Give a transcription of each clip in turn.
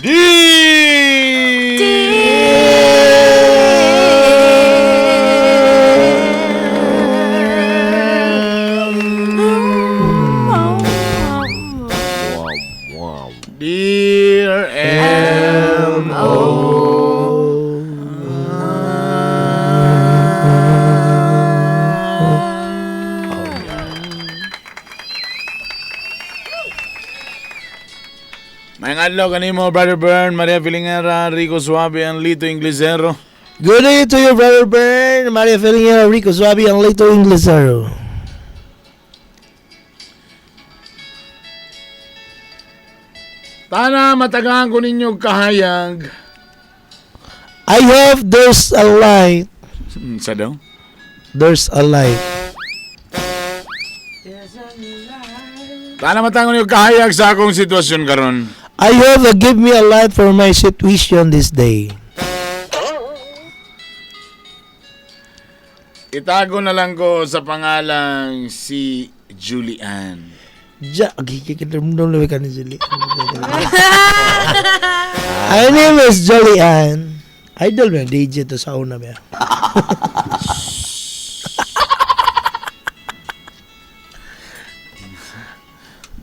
D. Dear M O. May adlaw kanimo, Brother Bern, Maria Filingera, Rico Suave, and Lito Inglesero. Good day to you, Brother Bern, Maria Felina, Rico Suabi, and Lito Inglesero. Tana matagaan ko ninyo kahayag. I hope there's a light. Sa daw? There's a light. Tana matagaan ko ninyo kahayag sa akong sitwasyon karon. I hope that give me a light for my situation this day. Itago na lang ko sa pangalang si Julian. Ja, ka ni Julie. My name is Julian. Idol ba DJ to sa una ba?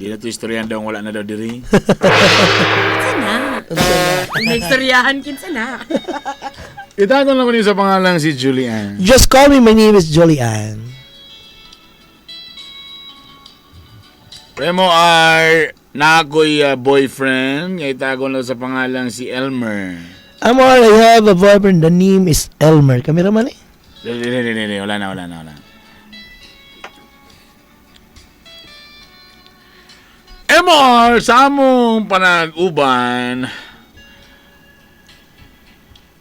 Di na to istoryahan daw, wala na daw diri. Kinsa na? Inaistoryahan, kinsa na? Itago na ko ninyo sa pangalang si Julian. Just call me, my name is Julian. Remo R, na ako'y boyfriend. Nga itago na sa pangalang si Elmer. I'm all I have a boyfriend. The name is Elmer. Cameraman eh. Di, di, di, di, di, wala na, wala na, wala. MR, sa among panag-uban,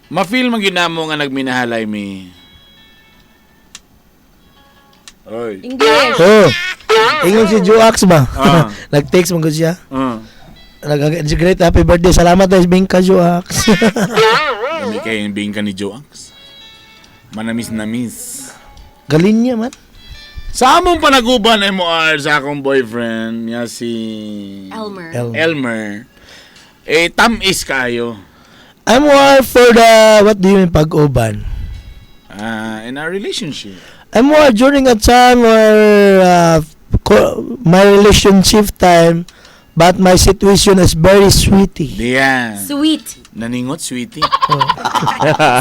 ma-feel man gyud namo nga nagminahalay mi. Oy. English. Oh. Ingon si Joax ba? Ah. Nag-text man gud siya. Nag-great happy birthday. Salamat guys, Bingka Joax. Kami kayo yung bingka ni Joax. Manamis-namis. Galin niya man. Sa among panaguban, MR, sa akong boyfriend, nga si Elmer. Elmer. Elmer, eh, tamis kayo. I'm more for the, what do you mean pag-uban? Ah, in our relationship. I'm more during a time where my relationship time, but my situation is very sweetie. Diyan. Sweet. Naningot, sweetie.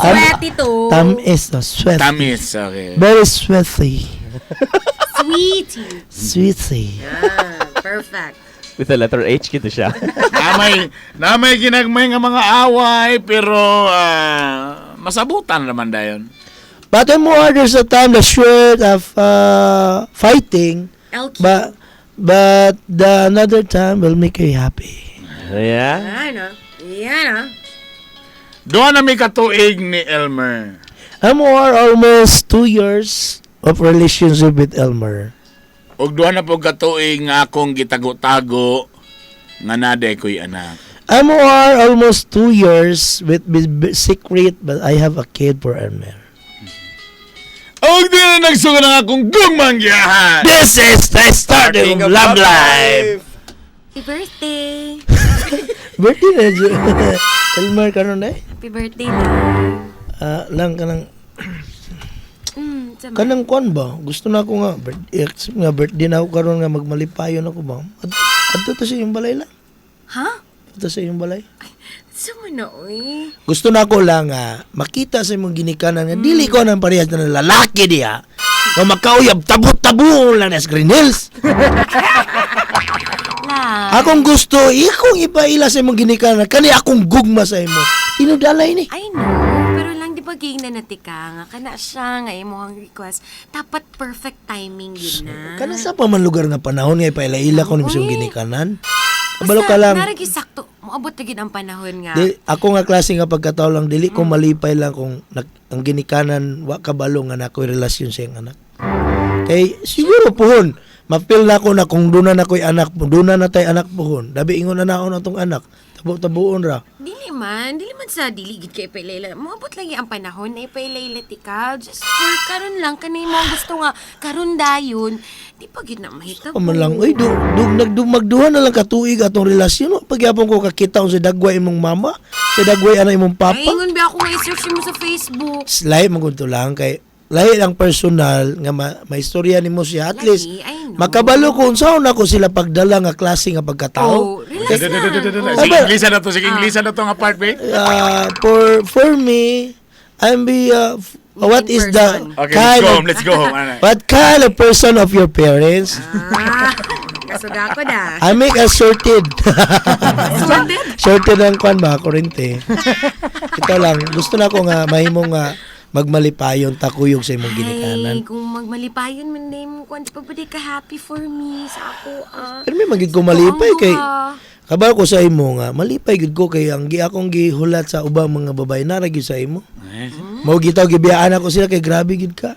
Sweaty to. Tamis, no, sweaty. Tamis, okay. Very sweaty. Sweetie. Sweetie. Ah, perfect. With the letter H kita siya. Namay ginagmay nga mga away, pero masabutan naman dayon. But I'm more, there's a time the shirt of fighting, LQ. but the another time will make you happy. Yeah. Yan ah. Yan ah. Doon na may katuig ni Elmer. I'm more almost 2 years of relationship with Elmer. Og doon na po katuig nga akong gitago-tago nga naday ko'y anak. I'm more almost 2 years with secret, but I have a kid for Elmer. Og di na nagsugod ang akong gugmangyahan. This is the starting of Love Life. Happy birthday. Birthday na Elmer karon eh. Happy birthday na. Ah, lang kanang Sama. kanang kuan ba? Gusto na ako nga birthday, nga birthday na ako karon nga magmalipayon ako ba? Adto to sa iyong balay lang. Ha? Adto sa iyong balay. Sama na, uy. Gusto na ako lang nga makita sa imong ginikanan nga dili ko nang parehas na lalaki diha. Nga makauyab tabo-tabo lang na sa Green Hills. Lang. Akong gusto, ikong ipaila sa imong ginikanan kani akong gugma sa imo. Tinudalay ni. I know, pero lang di ba ging na natika nga kana siya nga imong request. Dapat perfect timing yun na. Kana sa pa man lugar nga panahon nga ipaila-ila ko nimo sa imong Uy. ginikanan. Kabalo ka lang. Naragi sakto, moabot na gid ang panahon nga. Di, ako nga klase nga pagkatao lang dili ko malipay lang kung ang ginikanan wa kabalo nga nakoy relasyon sa iyang anak. Kay siguro puhon, mapil na ako na kung duna na ko'y anak, duna na tay anak puhon. Dabi ingon na naon atong anak, tabo-tabuon ra. Dili man, dili man sa dili gid kay ipailayla. Moabot lagi ang panahon na ipailayla ti ka. Just for karon lang kanay mo ang gusto nga karon dayon. Di pa gid na mahitabo. Pa man lang, oy, du, du, nagdumagduha na lang katuig atong relasyon. Wa Pagyapon ko kakita sa dagway imong mama, sa dagway ana imong Ay, papa. ingon ba ako nga i-search mo sa Facebook? Lahi man gud to lang kay lahi lang personal nga maistorya nimo siya at Lagi, least I know. makabalo ko unsaon ako sila pagdala nga klase nga pagkatao. Oh, relax lang. Sige, Inglesa na to. Sige, Inglesa na to nga part, babe. For me, I'm be what is the Person. Okay, let's kind go of home. Let's go home. Ano? what kind of person of your parents? Ah, kasuga ko na. I make a sorted. Sorted? Sorted ang kwan ba, kurente. Ito lang, gusto na ko nga mahimo nga magmalipayon takuyog sa imong ginikanan. Ay, kung magmalipayon man din mo, kung pa ba di ka happy for me sa ako, ah. Pero may magid ko malipay Ang kay duha. kabalo ko sa imo nga malipay gid ko kay ang gi akong gihulat sa ubang mga babae nara gyud sa imo. Mao gitaw gibiyaan ako sila kay grabe gid ka.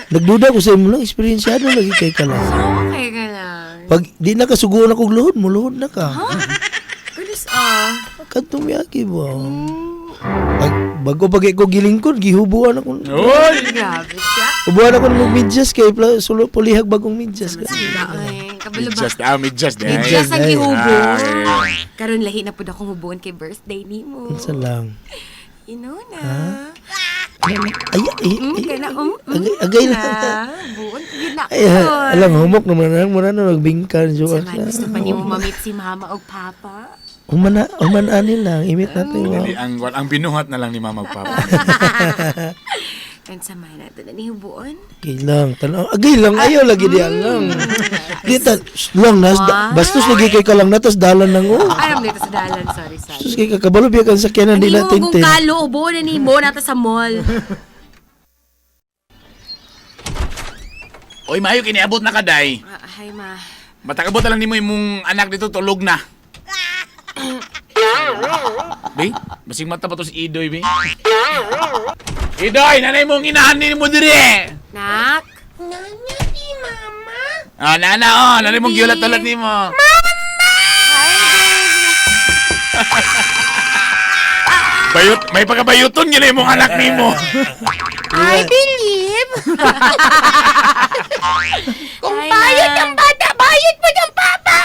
Nagduda ko sa imo lang eksperyensyado lagi kay ka lang. Okay ka lang. Pag di na kasuguan ako og luhod, muluhod na ka. Kulis, ah. Kadtong miyaki ba? Pag bago pag ko gilingkod, gihubuan ako. Uy! Grabe siya. Hubuan ako ng medyas kay sulo pulihag bagong medyas ka. Ay, kabalo ba? Just, just. Eh. Medyas ang eh. gihubo. Ah, Karon lahi na pud akong hubuon kay birthday nimo. Unsa lang. You know na. Ay, ay, ay, Kana, Agay, agay lang. Na. Buon yun na. Ay, alam, humok naman na muna na magbingkan jo. Sama, gusto pa nimo mamit si mama og papa. Humana, humanani lang, imit natin. Dili, ang binuhat na lang ni Mama ug Papa. Kan sama na to na ni hubuon. Okay lang, tanaw. Agay lang, ayaw lagi di lang. Di ta, lang nas, bastos lagi kay ka lang natas dalan nang oh. Alam dito sa dalan, sorry, sorry. Bastos kay kakabalo biya kang sakyanan di Ano natin kung tin. kalo, ubo na nimo nata sa mall. Oy, maayo kiniabot na kaday. Ah, hi ma. Matakabot na lang nimo imong anak dito tulog na. Be, basig mata pa to si Idoy, be. Idoy, nanay mong inahan ni mo dire. Nak. Nana si mama. Ah, nana oh, nanay mong giulat-ulat nimo. Hi, baby. Bayot, may pagkabayuton gyud imong anak nimo. I believe. Kung Hi, bayot Nak. ang bata, bayot mo ng papa.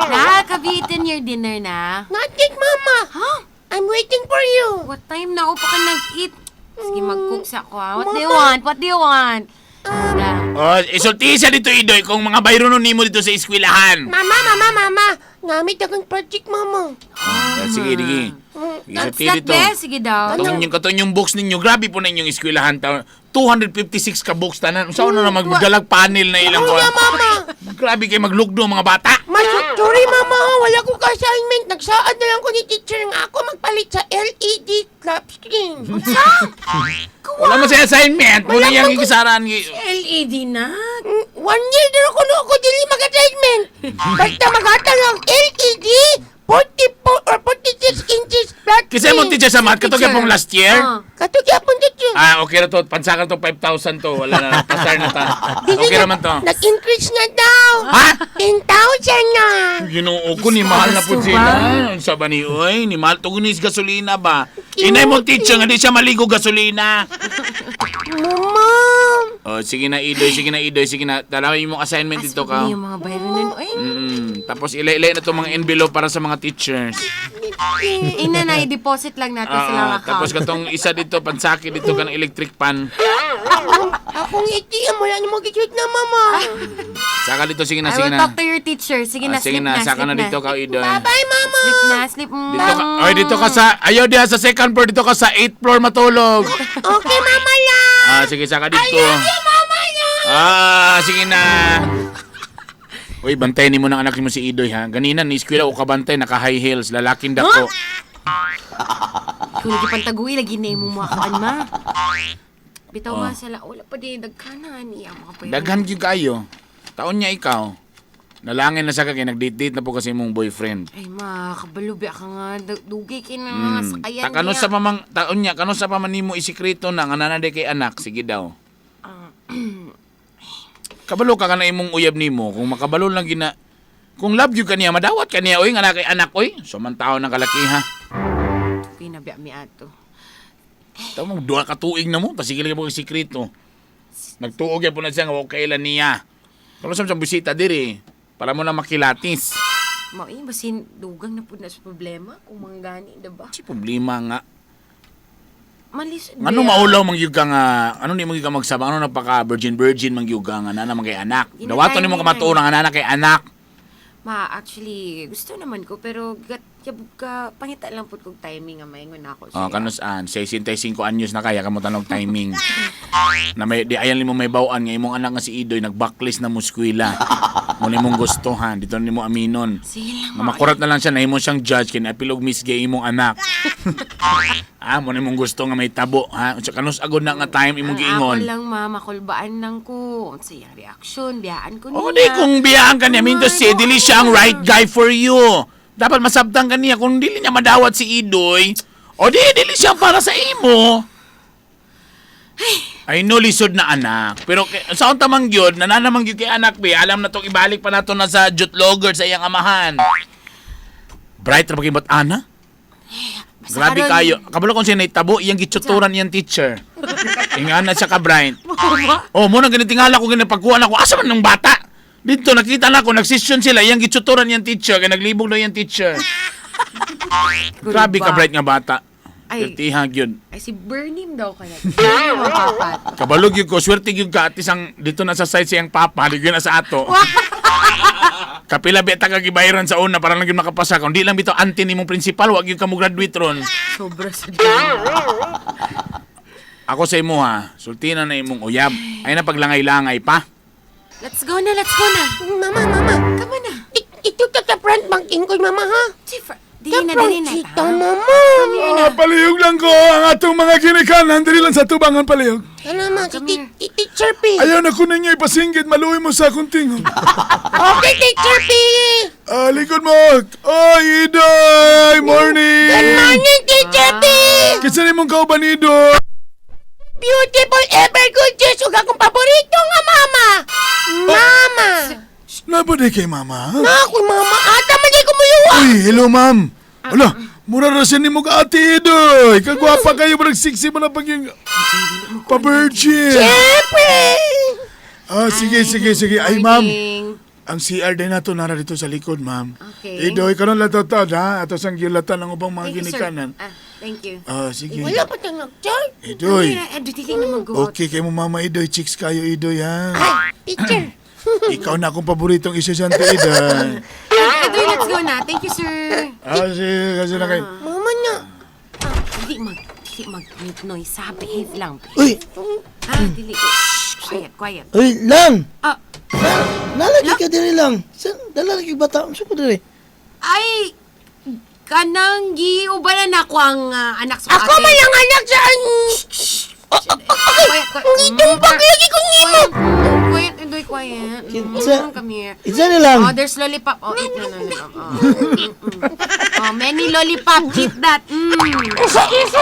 Nak, have you eaten your dinner na? Not yet, mama. Huh? I'm waiting for you. What time na? Upa ka nag-eat. Sige, mag-cook sa ako ah. What do you Mama. want? What do you want? Da. Oh, isulti siya dito Idoy kung mga bayronon nimo dito sa eskwelahan. Mama, mama, mama. Namit akong project, mama. Ah, sige, sige. That's Isulti that dito. be? Sige daw. Katong yung katong yung books ninyo, grabe po na inyong eskwelahan taon. 256 ka books tanan. Unsa na magdalag panel na ilang Ano kuan. na, mama? Grabe kay maglugdo ang mga bata. Mas, sorry, mama. Wala ko ka-assignment. Nagsaad na lang ko ni teacher nga ako magpalit sa LED clap screen. Wala mo sa assignment. Wala yang gisaran gi. LED na. One year na ako no ako dili mag-assignment. Basta maghatag ang LED 44 or 46 inches flat Kasi mo teacher sa math katong Teacher. pong last year. Ah. Katugyapon teacher. Ah, okay na to. Pansakan to 5,000 to. Wala na. Pasar na ta. Dili Okay na- naman to. Nag-increase na daw. Ha? 10,000 na. Ginoo ko ni mahal na po Gusto sila. ba? Sa ba ni oy, ni mahal to ni gasolina ba? Inay mo teacher nga di siya maligo gasolina. Mama. Oh, sige na Idoy, sige na Idoy, sige na. Dalawin mo assignment dito ka. Yung mga bayro nun. Ay, Tapos ilay-ilay na to mga envelope para sa mga teachers. ina na, i-deposit lang natin Ah, silang account. tapos katong isa dito pansaki dito kanang electric pan. Akong ATM, wala na mag-shoot na, mama. Saka dito sige na I sige will na. talk to your teacher. Sige Ah, na, sige sleep na, na, saka sleep na dito ka Idoy. Bye-bye, mama. Sleep na, sleep. Mm. Dito ka, oy, dito ka sa, ayaw diha sa second floor, dito ka sa 8th floor matulog. Okay, mama lang. Ah, sige, saka dito. Ayaw, mama lang. Ah, sige na. Uy, bantayan mo ng anak mo si Idoy ha. Ganina ni eskwela o kabantay naka high heels, lalaking dako. Kung lagi pantaguy, lagi na mo mga kuan, ma. Bitaw ma sala, wala pa din dagkanan niya mga bayro. Daghan gyud kayo. Taon niya ikaw. Nalangin na sa kay nag-date-date na po kasi imong boyfriend. Ay ma, kabalo ba ka nga, dugay kay na mga sakayan Ta kano niya. sa pamang taon niya kano sa paman nimo isikreto na nga nanay kay anak sige daw. Kabalo ka kana imong uyab nimo kung makabalo lang gina. Kung love you kaniya, madawat kaniya oy nga na kay anak oy. Suman tao ng kalaki ha. Okay na biya mi ato. Tamo duha ka tuig na mo, pasigil ka mo og sikreto. Nagtuog gyud po na siya nga wa kailan niya. Kung sa bisita diri, para mo na makilatis. Mao eh, basin dugang na pud na sa problema kung mga gani, diba? Si problema nga. Malis. Ngano maulaw man gyud ka nga, ano ni mo gyud ka magsabang, ano napaka virgin virgin man gyud ka nga nana man kay anak. Ginatay Dawaton nimo ni ka matuon ang nana kay anak. Ma, actually, gusto naman ko, pero gat, yabog ka, pangita lang pud kog timing nga maingon ako Oh, siya. kanus-an, 65 anyos na kaya kamo tanog timing. Na may di ayan nimo may bawaan nga imong anak nga si Idoy nagbaklis na muskwila. Mo nimong gustuhan, dito nimo aminon. Sige lang, Nga makurat na lang siya, nahimo siyang judge, kay naapil og Miss Gay imong anak. Ah, mo nimong gusto nga may tabo, ha? Unsa kanus agod na nga time imong Ang giingon. ako lang, ma, makulbaan lang ko. Unsa iyang reaksyon, biyaan ko niya. O di kung biyaan ka niya, minto si, dili siya ang right guy for you. Dapat masabtang ka niya kung dili niya madawat si Idoy, o di, dili siya para sa imo. Ay no, lisod na anak. Pero sa unta man gyud, nananamang gyud kay anak be, alam na tong ibalik pa nato na sa jutloger sa iyang amahan. Bright ra ba ana? Basta Grabe karon- kayo. Kabalo kung siya naitabo, iyang gitsuturan iyang teacher. Ingana siya ka Bright. Oh, mo nang ganitingala ko ganipagkuha na ko. Asa man ng bata? Dito nakita na ko nagsession sila iyang gitsuturan iyang teacher kay naglibog daw iyang teacher. Grabe ka bright nga bata. Ay. Pertiha gyud. Ay, si Bernie daw kaya. Bernie mapapat. Kabalog gyud ko, swerte gyud ka at isang dito na sa side siyang papa, di gyud na sa ato. Kapila beta ka gibayaran sa una para lang gyud makapasa. Kung di lang bitaw anti nimong principal, wa gyud ka mo graduate ron. Sobra sa Ako sa imo ha, sultina na imong uyab. Ay na paglangay-langay pa. Let's go na, let's go na. Mama, mama. Come on na. Ito ta sa front banking ko, mama, ha? Chief, Sa dili na, front dili na. seat, ta. mama. Ah, palihog lang ko ang atong mga ginikanan diri lang sa tubangan palihog. Ano, ma, si Come here. Teacher P. Ayaw na ko ninyo ipasinggit, maluwi mo sa akong tingog. Okay, Teacher P. Ah, likod mo. Oy, Idoy! Morning! Good morning, Teacher P. Kinsa nimong kauban, Idoy? Beautiful, ever good Diyos. Ug akong paborito nga, mama. Mama. Nabody kay mama? Na ako, mama. Ata man di ko muyuwa. Uy, hello ma'am. Ala, mura ra siya nimo ka ate Idoy. Kagwapa kayo, murag sexy mo na paging pa-virgin. Siyempre. Ah, sige, sige, sige. Ay, ma'am. Morning. Ang CR din nato nara dito sa likod, ma'am. Okay. Idoy, karon latatad, ha? Ato sang gilatan ang ubang mga Thank you, sir. ginikanan. Ah, thank you. Ah, sige. Wala pa tayong nag-charge. Idoy. Eh, dili na mag-go out. Okay kay mo mama Idoy, chicks kayo Idoy ha. Ay, teacher. Ikaw na akong paboritong estudyante Idoy. Edoy, let's go na. Thank you, sir. Ah, sige, kasi na kayo. Mama na. Dili mag make noise ha. Behave lang. Behave. Uy, Ah, dili. Shh, quiet, quiet. uy, lang. Ah, Nalagi ka diri lang. Sa nalagi bata, unsa ko diri? ay, kanang giubanan ako ang anak sa Ako man ang anak sa... Quiet, quiet. Ngitumbag lagi ko nimo. Quiet, quiet, Edoy, quiet. Come here. Isa na lang. Oh, there's lollipop. Oh, eat. No, no, no. Oh, Oh, many lollipop. Eat that. Isa, isa.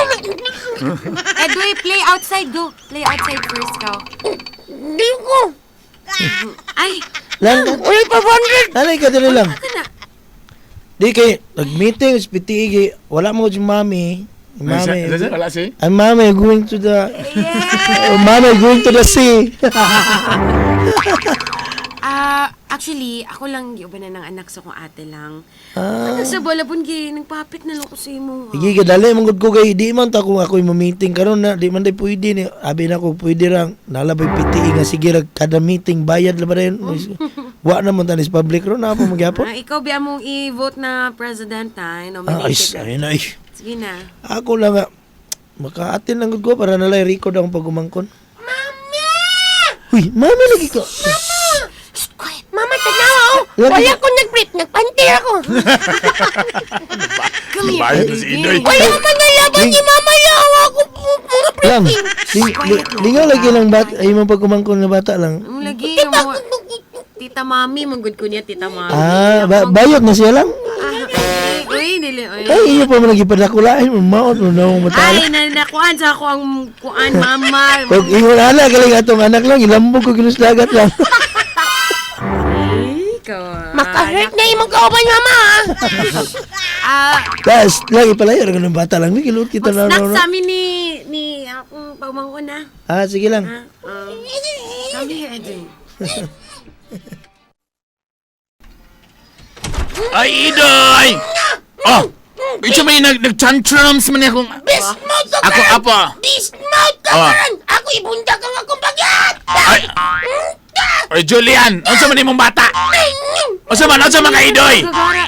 Edoy, play outside. Go. Play outside first, go. Di ko. Ay, Lang, Uy, 500. nalagi ka diri lang. ano na. Di kay nag-meeting sa PTA kay wala mo si mami. Mami. Wala si? Ang mami going to the Yeah. oh, mami going to the sea. Ah, actually, ako lang giubanan ng anak sa kong ate lang. Ah. Ano sa bola pun gi nagpapit na lang ko sa imo. ha? Sige, kadali man gud ko kay di man ta kung ako'y ma-meeting karon na di man day pwede ni abi na ko pwede rang nalabay PTA nga sige ra kada meeting bayad la ba dayon. Wa na man tanis public ron na po magyapon. Ah, ikaw biya mong i-vote na president ha, Ah, ay, nominated. ay, ay. Sige na. Ako lang nga makaatin lang gud ko para nalay record akong pagumangkon. Mama! Uy, mami lagi ko. Shh, quiet. Mama, tanawa oh. Lagi- Wala ko nag-brief. Nagpanti ako. Come here. Bayad na si Idoy. Wala man nalaban ni Mama Yawa ako mga Lang, briefing. lingaw lagi lang bata, ay mong pagumangkon nga bata lang. Ang lagi mo. Tita Mami, manggod ko niya, Tita Mami. Ah, bayot na siya lang. Ah, ay, uy, dili, uy. Ay, iyo pa man nagipadakulain, maot mo na akong matala. Ay, na nakuan sa ako ang kuan, mama. Kung ingon ana galing atong anak lang, ilambog ko ginos dagat lang. Ay, ikaw. Ah. Maka-hurt na imong kauban, mama. Ah, Tas, lagi pala yun, ganun bata lang. May kiluot kita na. mag-snack No, no. sa amin ni akong pamangkon na. Ah, sige lang. Ah, come here, Edwin. Ay, Idoy! Oh! Ito may nag-tantrums man akong. Best mouth ka Ako, karon. apo. Best mouth ka Ah. karon. Ako ibundag ang akong bagyat. Ay! Ay, Julian! Unsa man imong bata? Unsa man ka, Idoy? Gagara.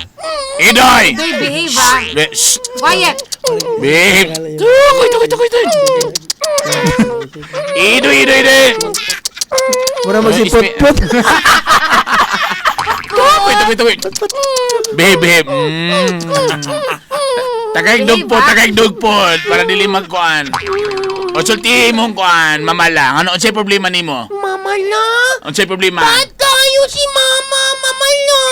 Idoy! Idoy, behave ah. Shh! Quiet. Babe! Tukoy, tukoy, tukoy, tukoy! Idoy, Idoy, Idoy! Mura magsipot-pot. Tukoy, tukoy, tukoy! Behave, behave! Tagay dugpot, tagay dugpot para dili magkuan. O sulti mong kuan, mama lang. Ano unsay problema nimo? Mama la. Unsay problema? Bad kayo si mama, mama la.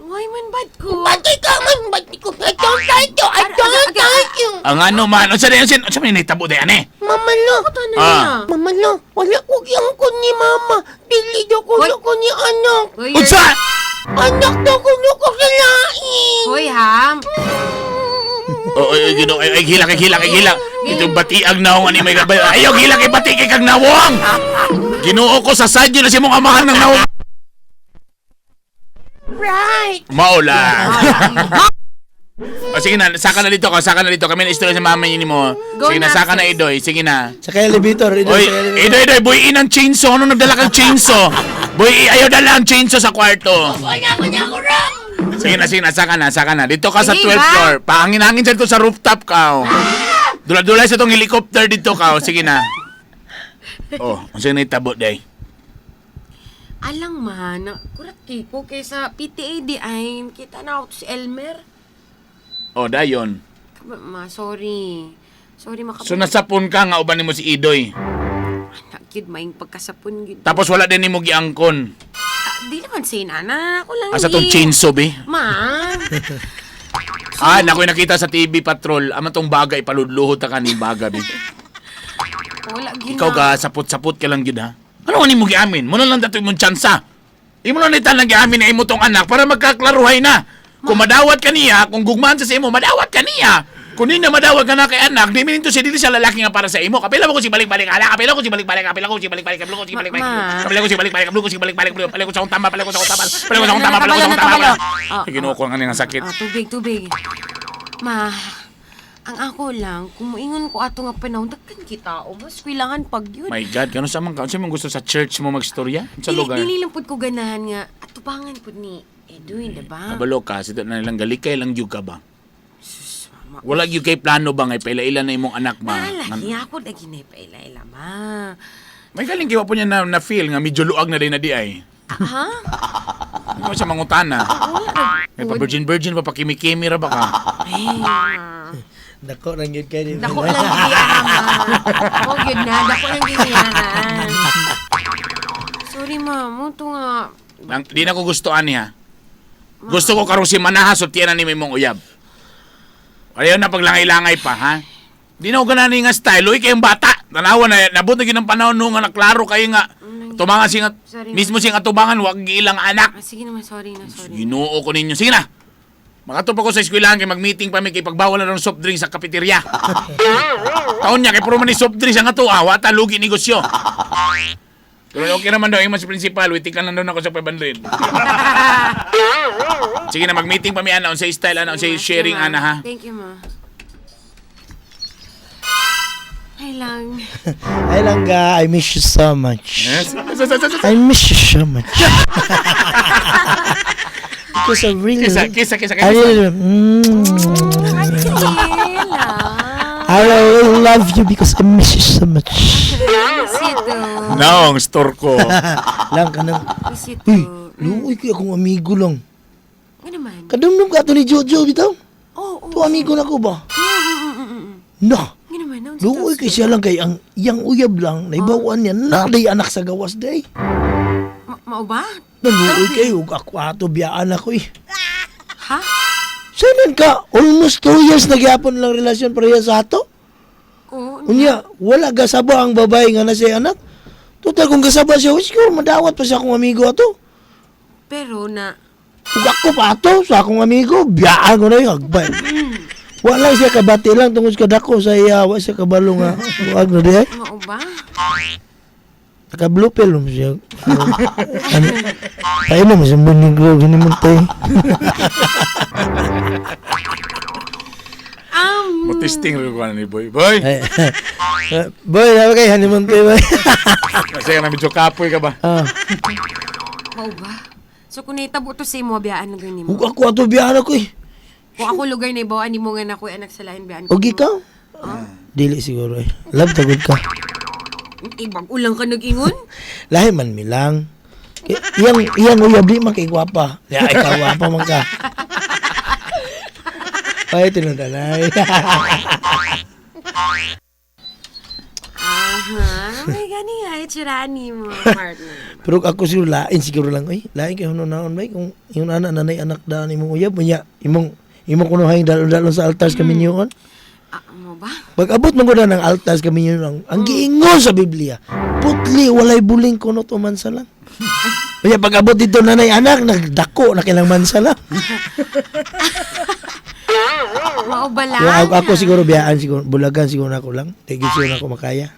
Why man bad ko? Patay ka man, ba't ko? I don't like you. I don't like you. Ang ano man, unsa day unsa unsa may nahitabo day ani? Mama la. Ano Ah. niya? Mama la, wala ko ko ni mama. Dili daw ko Hoy. ko ni anak. Hoy, Unsa? Anak daw ko ko sa lain. Hoy, ham. Oh, ay, ay, Ginoo, ay, ay, hilak, ay, hilak, ay, hilak. Itong batiag naong ani may gabay. Ayaw, hilak, ay bati kay kag nawong. Ginoo ko sa sadyo na si mong amahan ng nawong. Right. Maula. O sige na, saka na dito ka, saka na dito. Kami na istorya sa mama ni mo. Go Sige na, na, saka na sis. Idoy. Sige na. Sa kaya elevator. Idoy, Oy, sa kaya elevator. Idoy, Idoy, buhiin ang chainsaw. Ano nagdala kang chainsaw? Buhi, ayaw dala ang chainsaw sa kwarto. Wala ko na ako ram. Sige na, saka na, saka na. Dito ka sa Sige 12th ba? floor. Pahangin-hangin sa dito sa rooftop ka. Oh. Dula-dula sa itong helicopter dito ka. Oh. Sige na. Oh, ang sige na itabo, day. Alang man, kurat kay ko kaysa PTA di ay kita na ako si Elmer. Oh, dayon. Ma, sorry. Sorry makapag. So nasapon ka nga uban nimo si Idoy. Anak, gyud maing pagkasapon gyud. Tapos wala din nimo giangkon. Ah, di naman say nana, ako lang. Asa tong gi- chainsaw be? Ma. Ah, nakoy nakita sa TV Patrol. Ama tong baga ipaludluhod ta kaning baga be. Wala gyud. Ikaw na. ga sapot-sapot ka lang gyud ha. Ano ni mo giamin? Mo na lang datoy mong tsansa. Imo lang ni talang giamin na imo tong anak para magkaklaruhay na. Kung madawat ka niya, kung gugmaan sa imo, madawat ka niya. Kung di na madawat ka na kay anak, di minto siya dili siya lalaki nga para sa imo. Kapila mo ko si balik-balik, ala, kapila ko si balik-balik, kapila ko si balik-balik, kapila ko si balik-balik, Ma. kapila ko si balik-balik, kapila ko si balik-balik, kapila ko sa akong tama, kapila ko sa akong tama, kapila ko sa akong tama, kapila ko sa akong tama. Nakabalo, Ay, Ginoo ko ang nga sakit. Ah, tubig, tubig. Ma, ang ako lang, kung moingon ko ato nga panahon, dagkan kita o mas kailangan pag yun. My God, kano sa man ka? Unsa man gusto sa church mo magstorya? Sa Dili, lugar? dili lang pud ko ganahan nga atubangan pud ni Edwin, diba? Kabalo ka, sito na lang galikay lang gyud ka ba? Sus, mama. Wala gyud kay plano ba nga ipaila na imong anak ma? Nalagi ako lagi na ipaila-ila, ma. May galing kiwa po niya na feel nga medyo luag na din na di ay. Ah, ha? Hindi mo siya mangutana. Wala ra May pud. pa virgin virgin pa pakimi-kimi ra ba ka? Ay, Dako nang yun kayo. dako lang giya, ma. Oh, gyud na, dako lang giyahan. Sorry, ma. Mo to nga. Nang, di na ko gusto ani ha. Gusto ko karong si Manaha sultian na ni mong uyab. Ayaw na paglangay-langay pa ha. Di na ko ganani nga style. Uy, kayong bata. Tanawa na, nabot na ginang panahon nung nga naklaro kayo nga. Tumangan siya nga, Sorry, ma. mismo siya nga tubangan, wag ilang anak. Ah, sige naman, sorry na, sorry. Ginoo ko ninyo. Sige na. Makatupag ko sa eskwelahan kay mag-meeting pa mi kay pagbawal na ng soft drink sa kapeterya. Taon niya kay puro man ni soft drinks ang ato ah, wata lugi negosyo. Pero okay naman daw yung mas principal, waiting ka lang daw ako sa 500. Sige na mag-meeting pa mi ana unsay style ana unsay Sige, ma. sharing Sige, ma. ana ha. Thank you, ma. Ay lang. Ay langga, I miss you so much. Yes. I miss you so much. Because I really, Kisa kisa kisa I kisa. really, Kela. I really love you because I miss you so much. Miss you too. Naong store ko. Lang ka nang, Miss you uy, too. luoy ko akong amigo lang. Ano naman? Kadumdum ka ato ni Jojo bitaw? Oo, oo. To amigo na ko ba? No. Ano naman? Naon sa Luoy kay siya lang kay ang iyang uyab lang, naibawan niya, naday anak sa gawas day. Mao ba? Naluoy kay ug ako ato biyaan ako eh. Ha? Sanan ka, almost 2 years nagyapon lang relasyon pareha sa ato. Oo. Unya, wala gasaba ang babae nga na siya anak. Total kung gasaba siya, siguro madawat pa siya akong amigo ato. Pero na, Ug ako pa ato sa akong amigo, biyaan ko na yung agbay. Wala siya kabati lang tungod sa kadako sa iya, wa siya kabalo nga buag na diay. Mao ba? Naka blue pill mo siya. Ano? Tayo na mo siya bunyag gini mo tayo. Mo-testing rin ko ni Boy. Boy, Ay, boy, dapat kay honeymoon tayo, boy. kasi ka na medyo kapoy ka ba? Ah. Mao ba? So kung nahitabo to sa imo, biyaan na gyud nimo. Ug ako ato biyaan ako eh. Kung ako lugar na ibawaan nimo nga nako anak sa lain biyaan ko. Og ikaw? Dili siguro eh. Love tagod ka. Ibag ulang ka nag-ingon? Lahi man mi lang. Iyang iyang uyab di man kay gwapa. Ya ikaw gwapa man ka. Ay tinundanay. Aha, may gani ay tsiraan nimo, partner. Pero ako siguro lain siguro lang oy. Lain kay hunon-naon bay kung yung anak nanay anak daan imong uyab unya imong imong kunuhay dalon-dalon sa altar sa kaminyoon. Ah, mo ba? Pag abot man gud na ng altar sa kaminyoon ang giingon sa Biblia, putli walay buling kuno to mansalang. Unya pag abot dito nanay anak nagdako na kilang mansalang. Mao ba lang? Yo, ako siguro biyaan siguro bulagan siguro ako lang. Di gyud siguro ako makaya.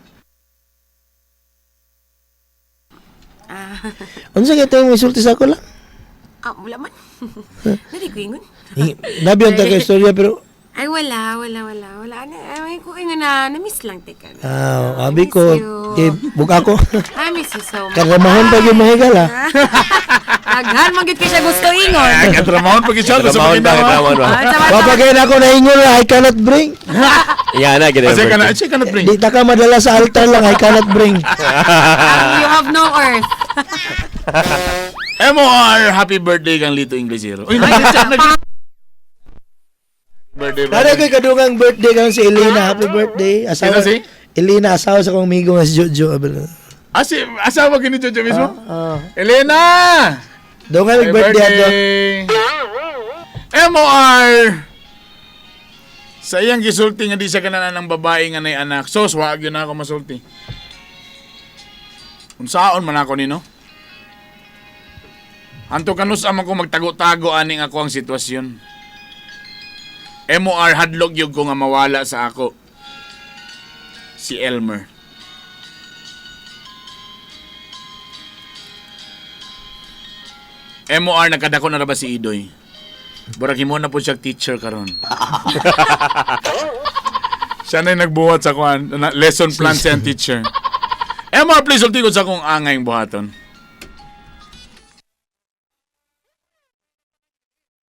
Ah, Unsa kay tayong isulti sa ako lang? ah, wala man. Nadi ko ingon. Nabi ang taga istorya pero Ay, wala, wala, wala. Wala. Ano, ay, ko ingon na, na-miss lang, teka. ah, I abi miss ko you. kay buka ko. I miss you so much. Karamahon pa gyud mahigala. Daghan man gyud kay siya gusto ingon. Ay, katramahon pag isa sa Katramahon ba? Katramahon ba? Ah, sama- sama. Papagay na ako naingon na I cannot bring. Iya na, gina. Kasi ka na, siya cannot bring. Di ta ka madala sa altar lang I cannot bring. You have no earth. MOR, happy birthday kang Lito Inglesero. Uy, nag Birthday, Nara birthday. ko'y kadungang birthday kang si Elena. Happy birthday. Asawa, Sino si? Elena, asawa sa kong amigo nga si Jojo. Abel. Ah, si, asawa gini Jojo mismo? Ah. Elena! Dungan Happy birthday ato. MOR! Sa iyang gisulti nga di siya kananan ng babae nga nay anak. Sos, wag yun na ako masulti. Unsaon man ako nino? Anto kanus man ko magtago-tago aning ako ang sitwasyon. MOR hadlok yun ko nga mawala sa ako. Si Elmer. MOR nakadako na ra ba si Idoy? Burag himo na po siya teacher karon. Siya na yung nagbuhat sa kuan, lesson plan siya ang teacher. MOR please ulti ko sa akong angay buhaton.